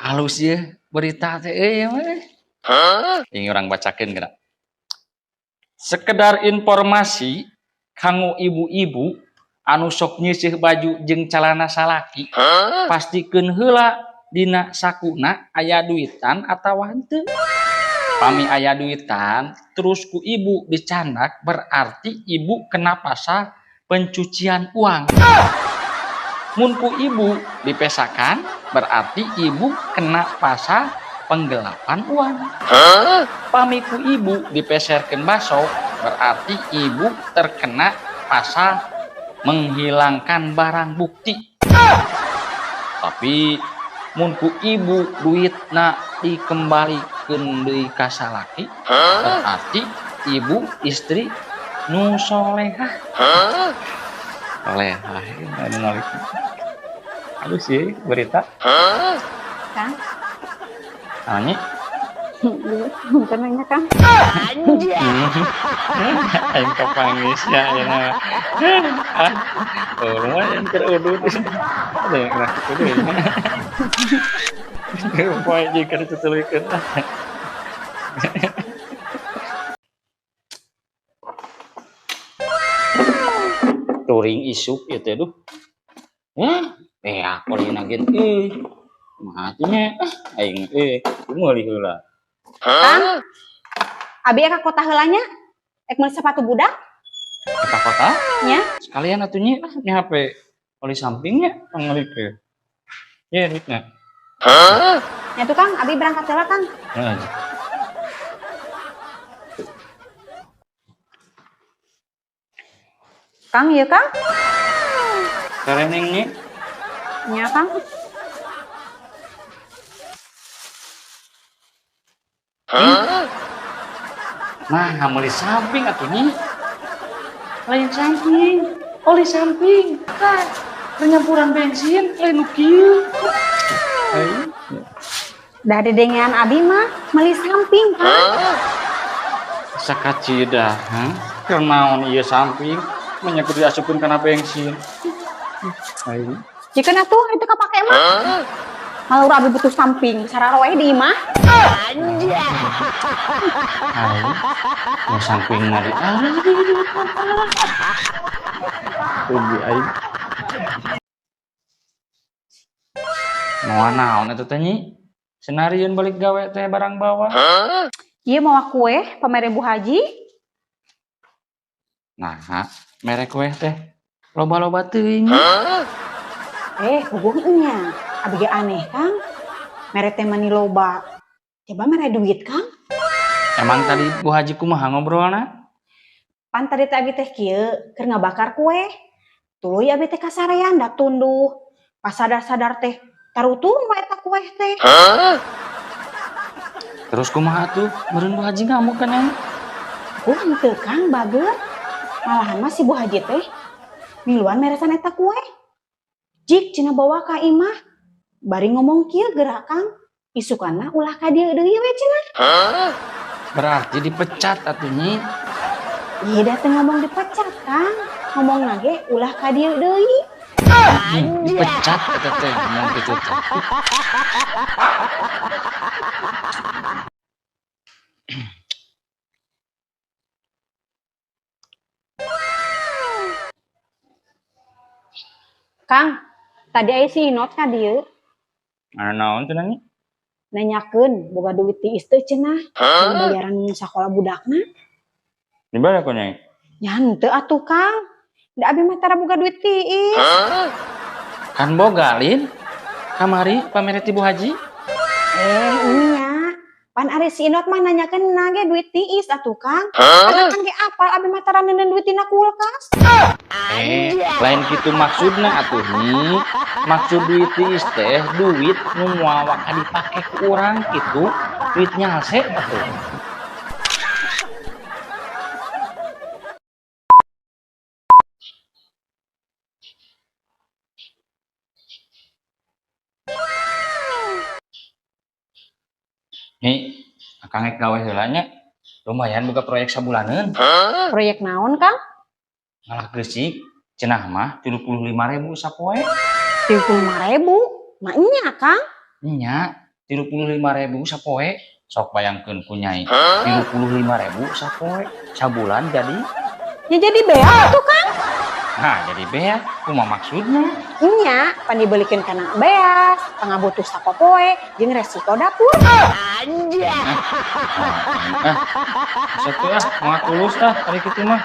Halus ya berita teh euy ya mah. Ini urang bacakeun geura. Sekedar informasi kanggo ibu-ibu anu sok nyisih baju jeung calana salaki, pastikeun heula dina sakuna aya duitan atawa henteu. Pami aya duitan terus ku ibu dicandak berarti ibu kena pasal pencucian uang. Mun ku ibu dipesakan berarti ibu kena pasal penggelapan uang. Pami ku ibu dipeserkeun baso berarti ibu terkena pasal menghilangkan barang bukti. Tapi mun ku ibu duitna dikembalikeun deui ka salaki berarti ibu istri nu solehah. Solehah anu ngalik. Aduh sih berita. Kang. Ani? Punten nanya, Kang. Aing kapanggis ya ayeuna. Oh, lumayan keur udud. Ada yang kena kitu deui. Poe jeung keur tutuluykeun. Touring isuk ieu teh duh. Aku lagi euy. Matinya aing meuli heula. Kang. Abi ka kota heula nya. Ek meuli sepatu budak. Ka kota? Nya. Sekalian atuh nya lah nya HP oli sampingnya pangalikeun. Ye duitna. Nya tuh Kang, abi berangkat heula Kang. Heeh. Kang, ieu Kang. Kareneng nya. Nya Kang. Nah, meuli samping atuh nyi. Lain samping, oli samping. Tah, penyampuran bensin lain nu kieu. Aing. Da dedengean abi mah meuli samping, Kang. Sakacida, ha? Keur naon ieu samping nya kudu diasupkeun kana bensin. Aing. Jikeun atuh itu kapake mah. Malah abi butuh samping, sararoe di imah. Aing. Mau samping mah di Rugi aing. Mau naon eta teh nyi? Senarieun balik gawe teh barang bawa. Ieu mawa kue pamere Bu Haji. Nah, mere kue teh loba-loba teuing. Puguh nya. Abi ge aneh, Kang. Mere teh mani loba. Coba mere duit, Kang. Emang tadi Bu Haji kumaha ngobrolna? Pan tadi teh abi teh kieu keur ngabakar kue. Tuluy abi teh kasarean da tunduh. Pas sadar-sadar teh tarutung we eta kue teh. Terus kumaha tuh? Meureun Bu Haji ngamuk kan emang? Oh, henteu Kang, bager. Malahan mah si Bu Haji teh miluan meresan eta kue. Jik cenah bawa ka imah. Bari ngomong kieu geura Kang. Isukana ulah ka dieu deui we cenah. Berarti dipecat atuh nyi. Iya da teh ngomong dipecat Kang. Ngomongna ge ulah ka dieu deui. Dipecat eta teh ngomong kitu teh. Kang, tadi aya si Inot ka dieu. Aya naon cenah nyi? Nanyakeun boga duit tiis teu cenah, jeung bayaran sakola budakna. Dibere ku nyai? Nya henteu atuh Kang. Da abi mah tara boga duit tiis. Kan boga lin. Kamari pamere ti Bu Haji. Nya. Pan ari si Inot mah nanyakeun na ge duit tiis atuh Kang. Karena kan ge apal abi mah tara neuneun duit dina kulkas. Lain kitu maksudna atuh nyi. Maksud duit tiis teh duit nu moal waka dipake ku urang kitu, duit nyalse atuh. Nih, akang rek gawe heula nya. Lumayan buka proyek sabulaneun. Proyek naon, Kang? Ngalah geusik, cenah mah 75.000 sapoe. 75.000? Mah nya, Kang? Nya. 35.000 sapoe. Sok bayangkeun ku Nyai. 35.000 sapoe. Sabulan jadi Ya jadi beak tuh, Kang. Nah, jadi beak. Kumaha maksudna? Nya, pan dibelikeun kana beas, pangabutuh sapopoe, jeung resiko dapur. Ah, satu ah, moal tulus ah, ari kitu mah.